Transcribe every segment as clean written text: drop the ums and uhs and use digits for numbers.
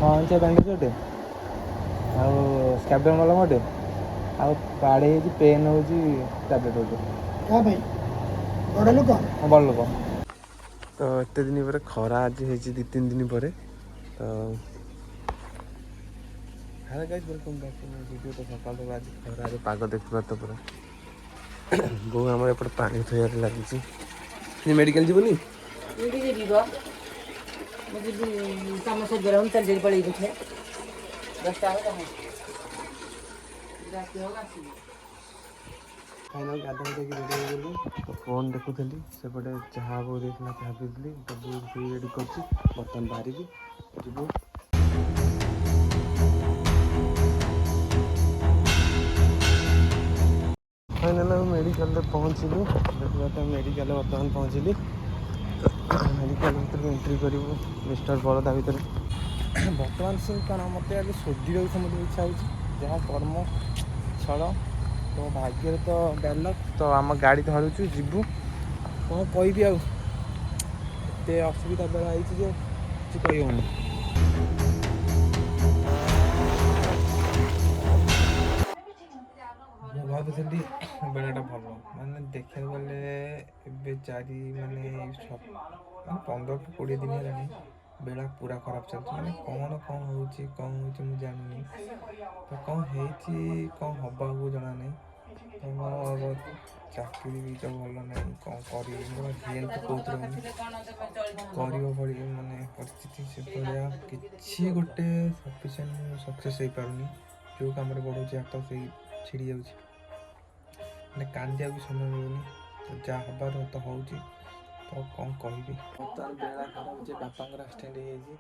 6 ଇଞ୍ଚିଆ bandage ଗୋଟେ, ଆଉ ସ୍କାବିୟର ମଲମ ଗୋଟେ, ଆଉ ବାଡ଼େଇ ହେଇଛି, ପେନ୍ ହେଉଛି, ଟ୍ୟାବଲେଟ୍ ଗୋଟେ। କାହା ପାଇଁ? ବଡ଼ ଲୋକ? ହଁ, ବଡ଼ ଲୋକ। ତ ଏତେ ଦିନ ପରେ ଖରା ଆଜି ହେଇଛି, 2-3 ଦିନ ପରେ। ତ hello guys, welcome back to my video। ତ ସକାଳୁ ସକାଳୁ ଆଜି ଖରା, ଆଜି ପାଗ ଦେଖିବା ତ ପୁରା। ବୋଉ ଆମର ଏପଟେ ପାଣି ଥୋଇବାରେ ଲାଗିଛି। ମେଡ଼ିକାଲ ଯିବୁନି? ଏଇଠି ଯିବି ବା। ମୁଁ ଯିବି, କାମ ସରିଗଲା, ମୁଁ ଚାଲି ଚାଲି ପଳେଇବି ପଛେ। 10ଟା ହଉ, ରାତି ହଉ, ଆସିବି। ଫାଇନାଲ୍ ଗାଧା ଦେଇକି ରେଡ଼ି ହେଇଗଲି। ତ ଫୋନ୍ ଦେଖୁଥିଲି, ସେପଟେ ଚାହା ବୋଉ ଦେଇଥିଲା, ଚାହା ପିଇଥିଲି। ତ ବୋଉ ରୋଷେଇ ରେଡ଼ି କରୁଛି, ବର୍ତ୍ତମାନ ବାହାରିବି ଯିବୁ। ଫାଇନାଲ୍ ଆମେ ମେଡ଼ିକାଲରେ ପହଞ୍ଚିଲୁ। ଦେଖିବା ତ, ମେଡ଼ିକାଲରେ ବର୍ତ୍ତମାନ ପହଞ୍ଚିଲି। ମେଡ଼ିକାଲ ଭିତରକୁ ଏଣ୍ଟ୍ରି କରିବୁ ମିଷ୍ଟର ବଳଦା ଭିତରେ। ବର୍ତ୍ତମାନ ସିନ୍ କ'ଣ, ମୋତେ ଆଜି ଶୋଧିବାକୁ ସମସ୍ତଙ୍କୁ ଇଚ୍ଛା ହେଉଛି। ଯାହା କର୍ମ ଛଳ, ତ ଭାଗ୍ୟରେ ତ ବ୍ୟାଡ୍। ତ ଆମ ଗାଡ଼ି ଧରୁଛୁ, ଯିବୁ। କ'ଣ କହିବି ଆଉ, ଏତେ ଅସୁବିଧା ବେଳ ହେଇଛି ଯେ କିଛି କହି ହେଉନି। ମୁଁ ଭାବୁଥିଲି ବେଳାଟା ଭଲ, ମାନେ ଦେଖିବାକୁ ଗଲେ ଏବେ ଚାରି ମାନେ ମାନେ 15 କି 20 ଦିନ ହେଲାଣି ବେଳା ପୁରା ଖରାପ ଚାଲିଛି। ମାନେ କ'ଣ କ'ଣ ହେଉଛି, କ'ଣ ହେଉଛି ମୁଁ ଜାଣିନି। ତ କ'ଣ ହେଇଛି, କ'ଣ ହେବାକୁ ଜଣା ନାହିଁ। ତ ମୋର ଚାକିରି ବି ତ ଭଲ ନାହିଁ, କ'ଣ କରିବି? ମୋର ହେଲ୍ପ କେଉଁଥିରେ ହଉନି। କରିବ ଭଳି ମାନେ ପରିସ୍ଥିତି ସେଭଳିଆ କିଛି ଗୋଟେ ସଫିସିଏଣ୍ଟ ମୁଁ ସକ୍ସେସ୍ ହେଇପାରୁନି। ଯେଉଁ କାମରେ ବଢ଼ଉଛି ହାତ, ସେଇ ଛିଡ଼ି ଯାଉଛି। ମାନେ କାନ୍ଦିବାକୁ ବି ସମୟ ମିଳୁନି। ତ ଯାହା ହେବାର ତ ହେଉଛି, ତ କ'ଣ କହିବି? ବର୍ତ୍ତମାନ ବେଳା ଖରାପ ଯେ ବାପାଙ୍କର ଆକ୍ସିଡେଣ୍ଟ ହେଇଯାଇଛି,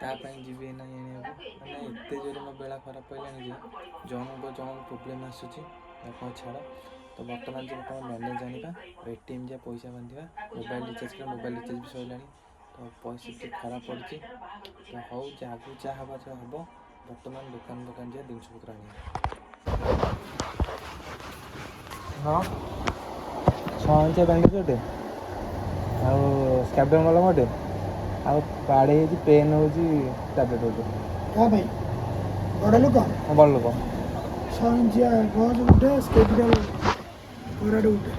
ତା ପାଇଁ ଯିବି ଏଇନା ଆଣିବାକୁ। ମାନେ ଏତେ ଜୋରେ ମୋ ବେଳା ଖରାପ ପଡ଼ିଲାଣି ଯେ ଜଣଙ୍କ ପରେ ଜଣଙ୍କ ପ୍ରୋବ୍ଲେମ୍ ଆସୁଛି। ଆଉ କ'ଣ, ଛାଡ଼। ତ ବର୍ତ୍ତମାନ ଯିବା ବାପାଙ୍କ ମ୍ୟାନେଜ୍ ଆଣିବା, ଏଟିଏମ୍ ଯିବା, ପଇସା ବାନ୍ଧିବା, ମୋବାଇଲ ରିଚାର୍ଜ କରିବା। ମୋବାଇଲ ରିଚାର୍ଜ ବି ସରିଲାଣି। ତ ପରିସ୍ଥିତି ଖରାପ ପଡ଼ିଛି। ତ ହଉ, ଯାହାକୁ ଯାହା ହେବା ଯାହା ହେବ। ବର୍ତ୍ତମାନ ଦୋକାନ ଦୋକାନ ଯିବା, ଜିନିଷ ପତ୍ର ଆଣିବା। ହଁ, 6 ଇଞ୍ଚିଆ ବ୍ୟାଣ୍ଡେଜ୍ ଗୋଟେ, ଆଉ ସ୍କାବିୟର ମଲମ ଗୋଟେ, ଆଉ ବାଡ଼େଇ ହେଇଛି, ପେନ୍ ହେଉଛି, ଟ୍ୟାବଲେଟ୍ ଗୋଟେ। କାହା ପାଇଁ? ବଡ଼ ଲୋକ? ହଁ, ବଡ଼ ଲୋକ। 6 ଇଞ୍ଚିଆ ଗଜ ଗୋଟେ, ସ୍କେପିଟାଲ କରାଡ଼ ଗୋଟେ।